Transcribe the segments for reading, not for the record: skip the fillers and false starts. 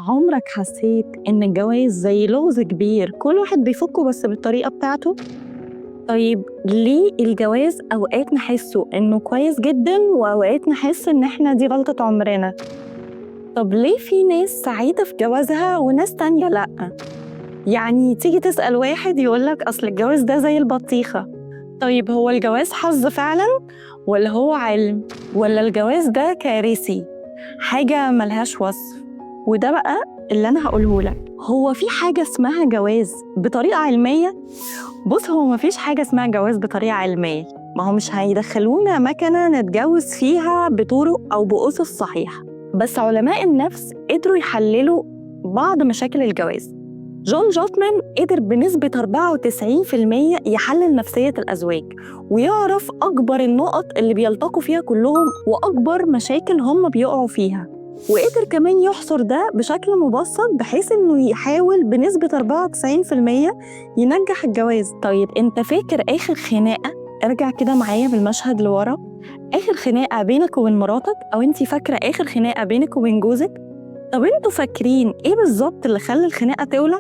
عمرك حسيت إن الجواز زي لغز كبير كل واحد بيفكه بس بالطريقة بتاعته؟ طيب ليه الجواز أوقات نحسه إنه كويس جدًا وأوقات نحس إن إحنا دي غلطة عمرنا؟ طب ليه في ناس سعيدة في جوازها وناس تانية لأ؟ يعني تيجي تسأل واحد يقول لك أصل الجواز ده زي البطيخة. طيب هو الجواز حظ فعلًا ولا هو علم؟ ولا الجواز ده كارثي؟ حاجة ملهاش وصف. وده بقى اللي أنا هقوله لك، هو في حاجة اسمها جواز بطريقة علمية؟ بص، هو مفيش حاجة اسمها جواز بطريقة علمية، ما هو مش هيدخلونا مكنة نتجوز فيها بطرق أو بأسس صحيحة، بس علماء النفس قدروا يحللوا بعض مشاكل الجواز. جون جوتمان قدر بنسبة 94% يحلل نفسية الأزواج ويعرف أكبر النقط اللي بيلتقوا فيها كلهم وأكبر مشاكل هم بيقعوا فيها، وقدر كمان يحصر ده بشكل مبسط بحيث إنه يحاول بنسبة 94% ينجح الجواز. طيب أنت فاكر آخر خناقة؟ ارجع كده معايا بالمشهد لورا، آخر خناقة بينك وبين مراتك، أو أنت فاكرة آخر خناقة بينك وبين جوزك؟ طب أنتوا فاكرين إيه بالظبط اللي خلى الخناقة تولع؟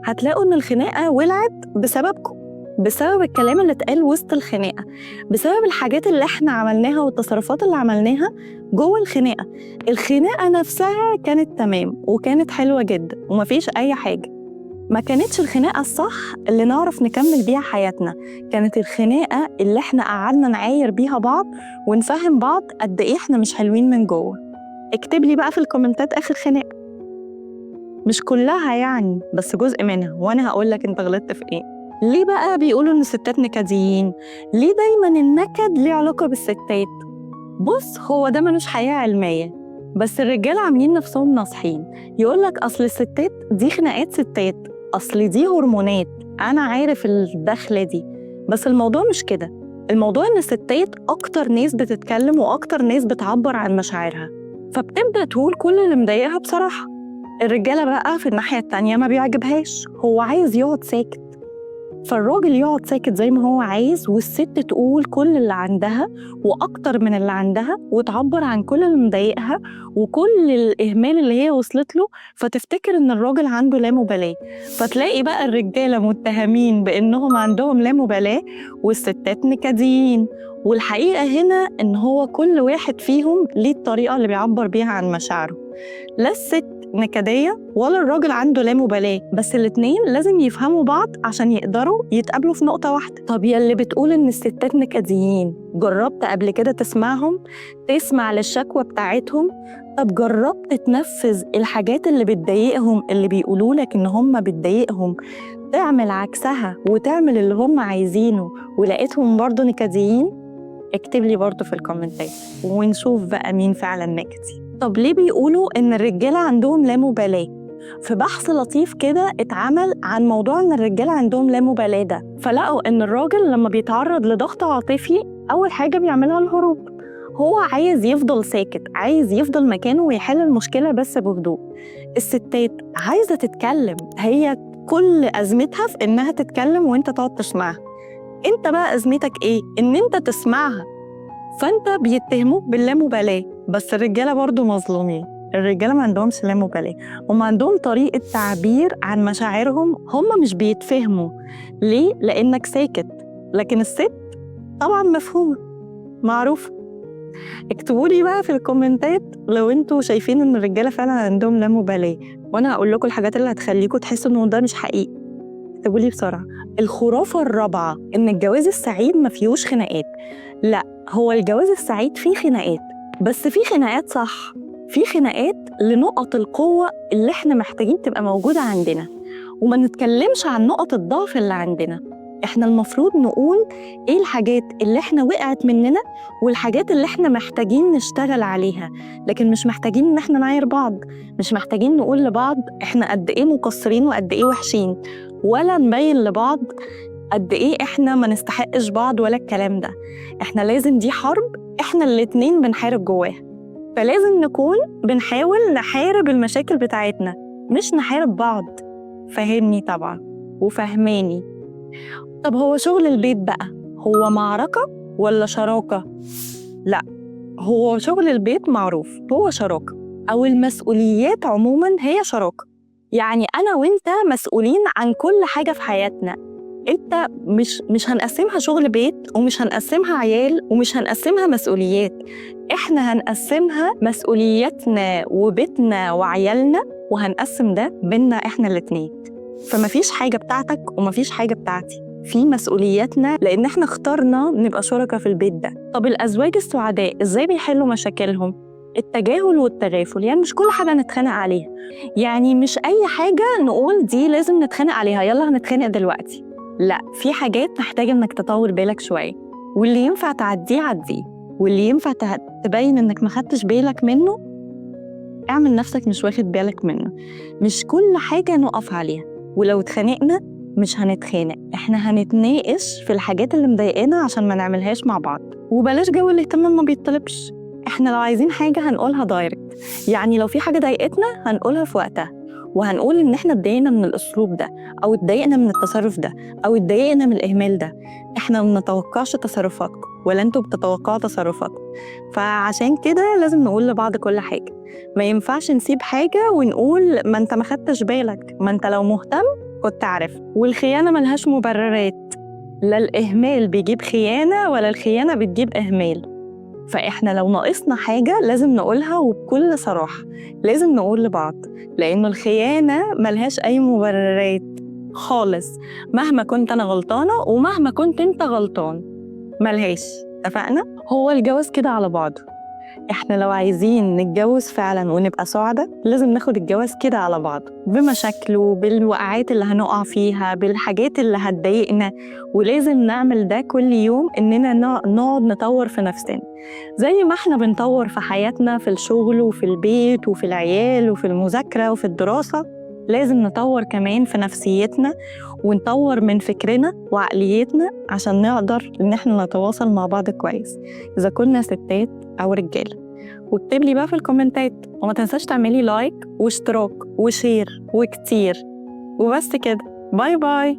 هتلاقوا إن الخناقة ولعت بسببكم، بسبب الكلام اللي اتقال وسط الخناقة، بسبب الحاجات اللي احنا عملناها والتصرفات اللي عملناها جوه الخناقة. الخناقة نفسها كانت تمام وكانت حلوة جدا ومفيش أي حاجة، ما كانتش الخناقة الصح اللي نعرف نكمل بيها حياتنا، كانت الخناقة اللي احنا قعدنا نعاير بيها بعض ونفهم بعض قد ايه احنا مش حلوين من جوه. اكتب لي بقى في الكومنتات آخر خناقة، مش كلها يعني بس جزء منها، وانا هقول لك انت غلطت في ايه. ليه بقى بيقولوا ان الستات نكديين؟ ليه دايما النكد ليه علاقة بالستات؟ بص، هو ده ملوش حقيقة علمية، بس الرجالة عاملين نفسهم ناصحين، يقول لك اصل الستات دي خناقات ستات، اصل دي هرمونات، انا عارف الدخلة دي. بس الموضوع مش كده، الموضوع ان الستات اكتر ناس بتتكلم واكتر ناس بتعبر عن مشاعرها، فبتبدأ تقول كل اللي مضايقها بصراحة. الرجالة بقى في الناحية التانية ما بيعجبهاش، هو عايز يقعد ساكت، فالراجل يقعد ساكت زي ما هو عايز، والست تقول كل اللي عندها وأكتر من اللي عندها وتعبر عن كل اللي مضايقها وكل الإهمال اللي هي وصلت له، فتفتكر إن الراجل عنده لا مبالاة. فتلاقي بقى الرجالة متهمين بإنهم عندهم لا مبالاة والستات نكديين. والحقيقة هنا إن هو كل واحد فيهم ليه الطريقة اللي بيعبر بيها عن مشاعره، لا الست نكدية ولا الراجل عنده لا مبالاة، بس الاتنين لازم يفهموا بعض عشان يقدروا يتقابلوا في نقطة واحدة. طب يا اللي بتقول إن الستات نكديين، جربت قبل كده تسمعهم؟ تسمع للشكوى بتاعتهم؟ طب جربت تنفذ الحاجات اللي بتضايقهم، اللي بيقولوا لك إن هم بتضايقهم، تعمل عكسها وتعمل اللي هم عايزينه ولقيتهم برضو نكديين؟ اكتب لي برضو في الكومنتات ونشوف بقى مين فعلا نكدي. طب ليه بيقولوا إن الرجالة عندهم لا مبالاة؟ في بحث لطيف كده اتعمل عن موضوع إن الرجالة عندهم لا مبالاة ده، فلقوا إن الراجل لما بيتعرض لضغط عاطفي أول حاجة بيعملها الهروب، هو عايز يفضل ساكت، عايز يفضل مكانه ويحل المشكلة بس بهدوء. الستات عايزة تتكلم، هي كل أزمتها في إنها تتكلم وإنت تقعد تسمعها. إنت بقى أزمتك إيه؟ إن إنت تسمعها. فأنت بيتهموك باللامبالاة، بس الرجالة برضو مظلومين، الرجالة ما عندهمش لا مبالاة، هم عندهم طريقة تعبير عن مشاعرهم، هم مش بيتفهموا. ليه؟ لأنك ساكت. لكن الست طبعا مفهومة معروفة. اكتبوا لي بقى في الكومنتات لو انتوا شايفين ان الرجالة فعلا عندهم لا مبالاة، وانا هقول لكم الحاجات اللي هتخليكم تحسوا انه ده مش حقيقي. اكتبوا لي بسرعة. الخرافة الرابعة ان الجواز السعيد ما فيهوش خناقات. لا، هو الجواز السعيد فيه خناقات، بس فيه خناقات صح، فيه خناقات لنقط القوة اللي احنا محتاجين تبقى موجودة عندنا، وما نتكلمش عن نقط الضعف اللي عندنا. احنا المفروض نقول ايه الحاجات اللي احنا وقعت مننا والحاجات اللي احنا محتاجين نشتغل عليها، لكن مش محتاجين ان احنا نعاير بعض، مش محتاجين نقول لبعض احنا قد ايه مقصرين وقد ايه وحشين، ولا نبين لبعض قد ايه احنا ما نستحقش بعض ولا الكلام ده. احنا لازم، دي حرب احنا الاتنين بنحارب جواها، فلازم نكون بنحاول نحارب المشاكل بتاعتنا مش نحارب بعض. فاهمني طبعا وفهماني. طب هو شغل البيت بقى هو معركة ولا شراكة؟ لا، هو شغل البيت معروف هو شراكة. أو المسؤوليات عموما هي شراكة. يعني أنا وإنت مسؤولين عن كل حاجة في حياتنا. أنت مش هنقسمها شغل بيت، ومش هنقسمها عيال، ومش هنقسمها مسؤوليات. إحنا هنقسمها مسؤولياتنا وبيتنا وعيالنا، وهنقسم ده بينا إحنا الاتنين. فمفيش حاجة بتاعتك ومفيش حاجة بتاعتي، في مسؤولياتنا، لأن إحنا اخترنا نبقى شركاء في البيت ده. طب الأزواج السعداء إزاي بيحلوا مشاكلهم؟ التجاهل والتغافل. يعني مش كل حاجة نتخانق عليها، يعني مش أي حاجة نقول دي لازم نتخانق عليها، يلا هنتخانق دلوقتي. لا، في حاجات محتاجة إنك تطول بالك شوية، واللي ينفع تعديه عديه، واللي ينفع تبين إنك ما خدتش بالك منه اعمل نفسك مش واخد بالك منه. مش كل حاجة نقف عليها، ولو اتخانقنا مش هنتخانق، احنا هنتناقش في الحاجات اللي مضايقانا عشان ما نعملهاش مع بعض. وبلاش جو الاهتمام ما بيطلبش، احنا لو عايزين حاجة هنقولها direct. يعني لو في حاجة ضايقتنا هنقولها في وقتها، وهنقول إن إحنا اتضايقنا من الأسلوب ده، أو اتضايقنا من التصرف ده، أو اتضايقنا من الإهمال ده. إحنا ما بنتوقعش تصرفاتكم، ولا أنتوا بتتوقعوا تصرفاتكم. فعشان كده لازم نقول لبعض كل حاجة. ما ينفعش نسيب حاجة ونقول ما أنت ما خدتش بالك، ما أنت لو مهتم كنت عارف. والخيانة ملهاش مبررات، لا الإهمال بيجيب خيانة ولا الخيانة بتجيب إهمال. فإحنا لو ناقصنا حاجة لازم نقولها، وبكل صراحة لازم نقول لبعض، لأنه الخيانة ملهاش أي مبررات خالص، مهما كنت أنا غلطانة ومهما كنت أنت غلطان، ملهاش. اتفقنا؟ هو الجواز كده على بعضه. إحنا لو عايزين نتجوز فعلاً ونبقى سعداء لازم ناخد الجواز كده على بعضه، بمشاكله، بالوقعات اللي هنقع فيها، بالحاجات اللي هتضايقنا، ولازم نعمل ده كل يوم، إننا نقعد نطور في نفسنا زي ما إحنا بنطور في حياتنا، في الشغل وفي البيت وفي العيال وفي المذاكرة وفي الدراسة. لازم نطور كمان في نفسيتنا، ونطور من فكرنا وعقليتنا عشان نقدر إن إحنا نتواصل مع بعض كويس، إذا كنا ستات أو رجالة. واكتب لي بقى في الكومنتات، وما تنساش تعملي like واشتراك و share وكتير. وبس كده، bye bye.